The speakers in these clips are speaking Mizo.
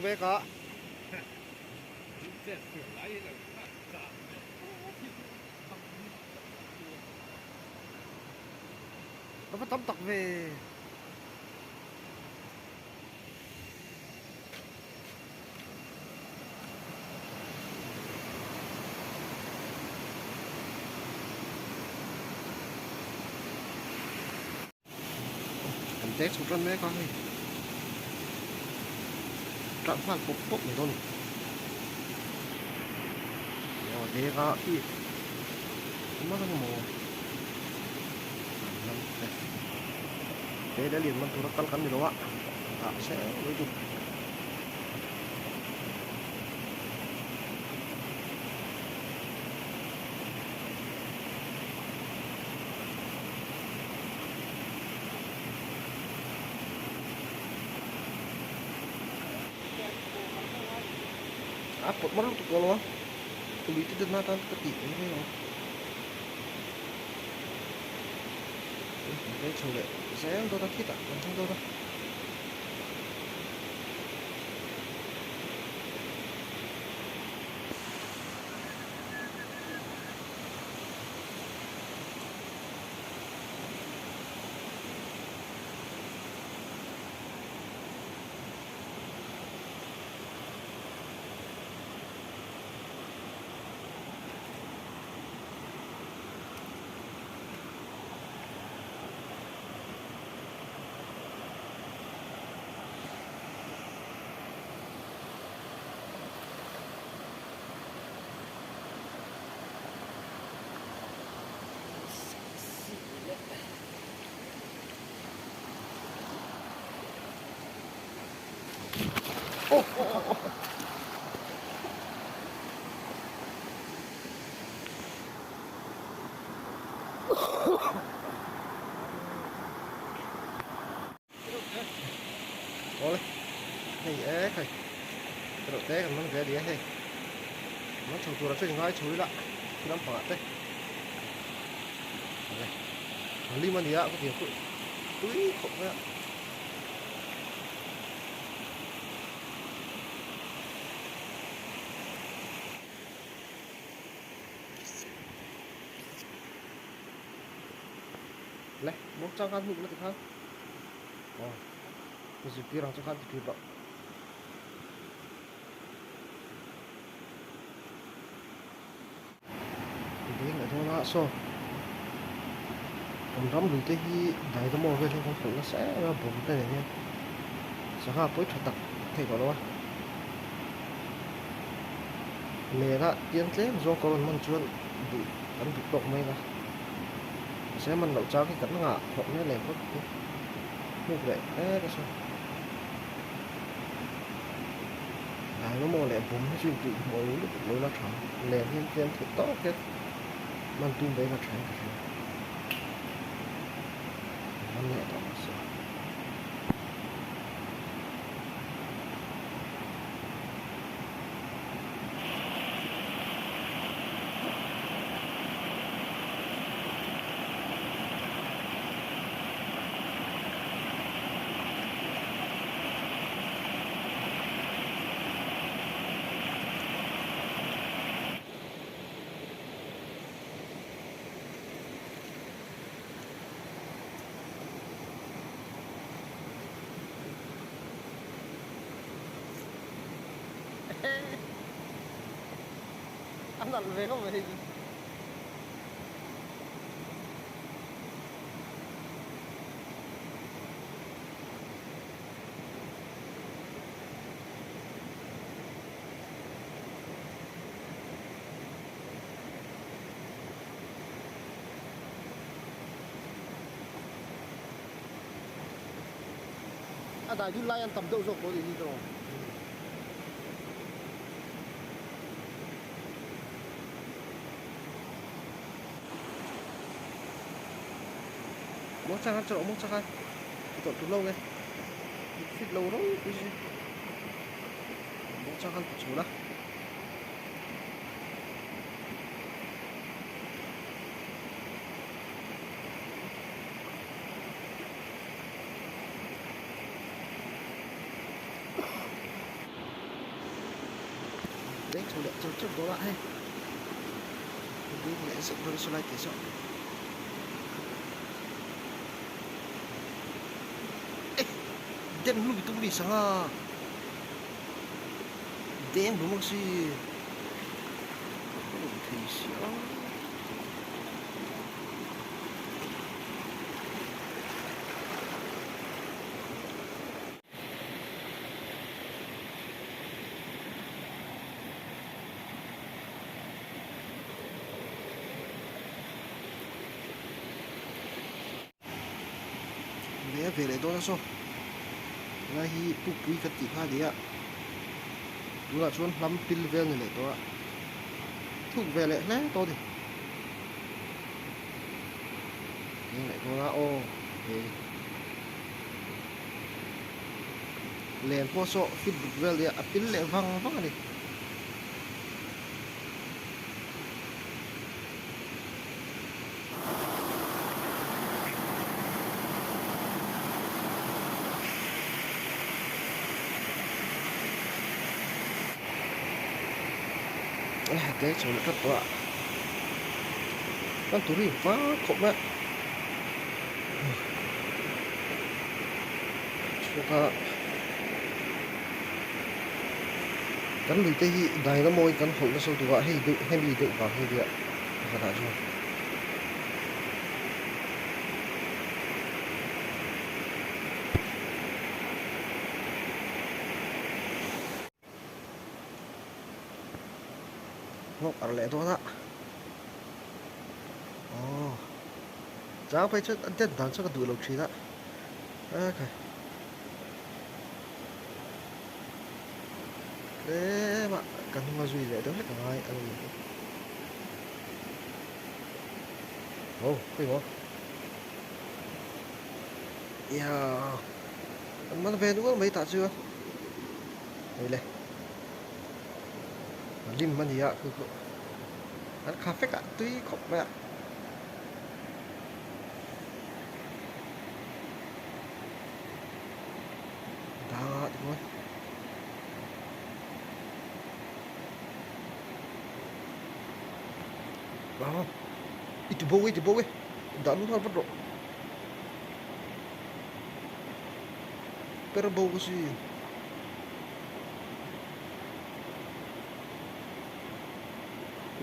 mek a. A va tam tak ve. Kan tek chho tan mek a hei tan nghal pawp pawp mai dawn a ni aw dek a khi engmah ang maw an te te leh lian man tura kal kan ni lo a ah se mai chu. A pawt mar lutuk lo a tui te na tan ka tih mai mai ang chho leh zel dawn a khitah kan thleng dawn a. Awle hei e khai erawh te kan man ve a ni a hei man chho turah chuan ngai chho ila khi lampangah te awle a lim a ni a ka ti ang chu tui khawp mai a. Le muang chang khan hnuk la ti khan aw ka zirtir ang chu khan ti ṭhin rawh. Deng leh dawn a saw kan ram lui te hi dynamo vel hi kan hawlh nasa em em a bawm te nen hian sangha pawi tha tak thei tawh lo a len a tiang tlem zawng ka rawn man chuan duh kan duh tawk mai a mahse man loh chang hi kan ngah khawp mai a len phawt te hnuk leh mek a saw. Dynamo leh bawm hi chu intih hmuh lutuk lo ila tha len hian tlem theih tawk hian man tum ve ila tha in ka hria man leh tawh ang se. A nalh ve khawp mai hei chu. A dai dul lai an tam deuh zawk pawh ni tawh. Maw changkhan chawrh maw changkhan i tawlh tur lo nge i fit lo ropui si maw changkhan pawh chhun a. Deng chho leh char char dawn a hei deng leh zeuh dawn saw lai tih saw eh den hlum tum mi sangha deng hlum ang si ka lawm thei sia. Leh ve leh dawn a saw helai hi pukpui ka tih kha a ni a tunah chuan hlam pil vel ni leh tawh a thuk ve leh hle tawh a ni eng leh dawn a aw hei. Len pawh saw fit ruk vel nia a pil leh vang vang a ni. Deng chho leh tlat tawh a kan turi hma khawp mai a. Chhuak a kan lui te hi dynamo in kan hawlh nasa lutuk a hei deuh hemi deuh vang hi ania pakhat ah chuan. Nghawk ar leh dawn a aww chang phei chuan a den dan chu ka duh lo thin a ekhai tlem a ka hnung a zui leh deuh hlek a ngai a ni aw khawi maw ia an man ve nual mai tah chuan hei le. A lim a ni a chu chu an kha fek a tui khawp mai a. Dang a tichuan Wow i ti bo e i ti bo e dah lut nghal vat rawh per bo ka si.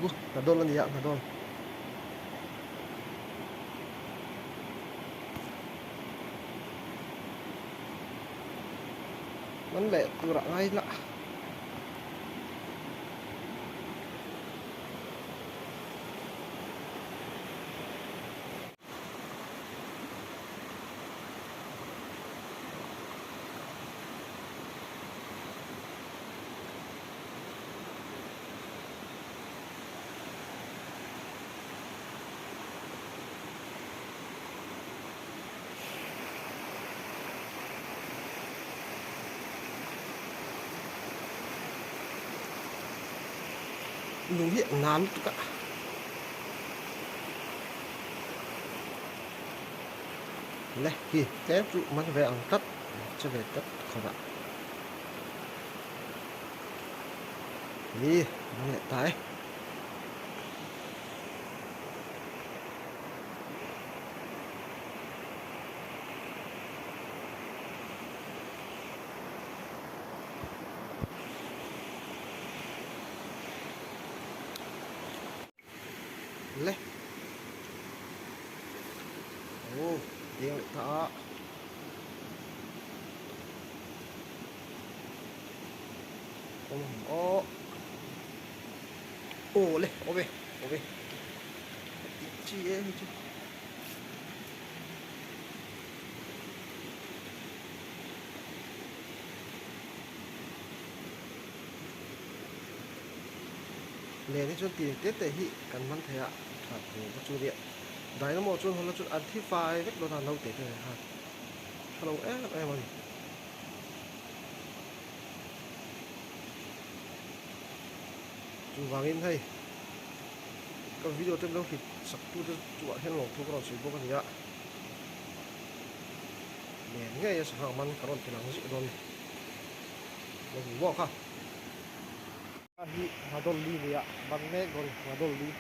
Gu hna dawn a ni a hna dawn. Man leh turah ngai ila. Lung hi a nal lutuk a. Le hi tlem chu man ve ang tlat che ve tlat khawp ah hi man leh ta e. Le aw deng leh ta a awm aw aw le awm e awm e tih chi e hei chu. Len hi chuan tih te te hi kan man thei a tha tur ka chu nia dynamo chuan hawn la chuan an thi fai vek dawn a naute te nen khan tha lo em em a ni. Chuvangin hei ka video te lo hlit sak tu te chungah hian lawmthu ka rawn sawi bawk a ni a nen ngei a sangha man ka rawn ti lang zih dawn a ni. Lo hmu maw kha. Hi Nghadawlli nia ban mek dawn Nghadawlli.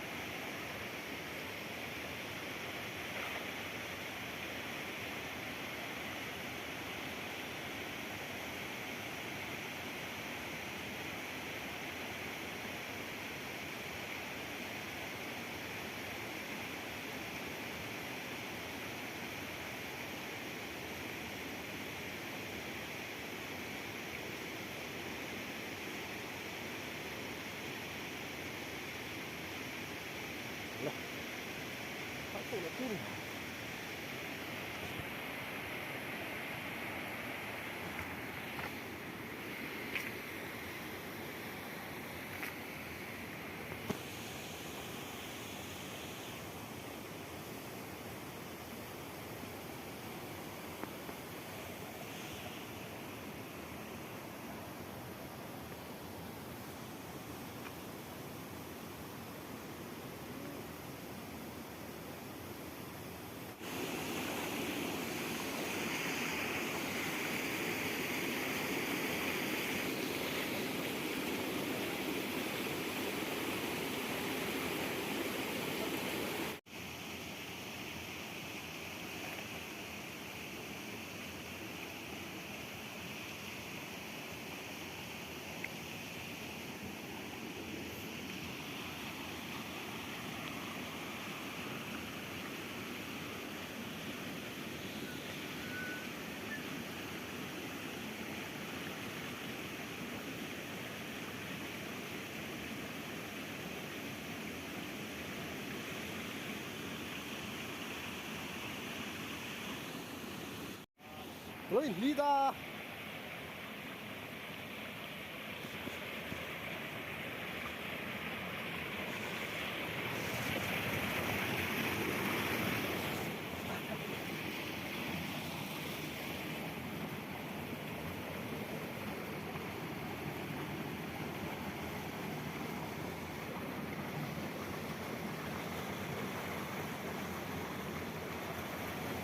Lo inhli ta.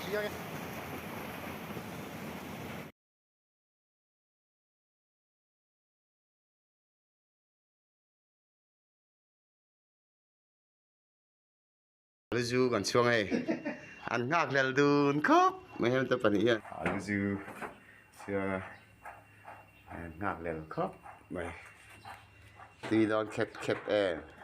Chiang e. Alu zu kan chhuang hei an nghak hlel dun khawp mai hemi te pahnih hian alu zu chhuang a an nghak hlel khawp mai tui dawn khep khep em.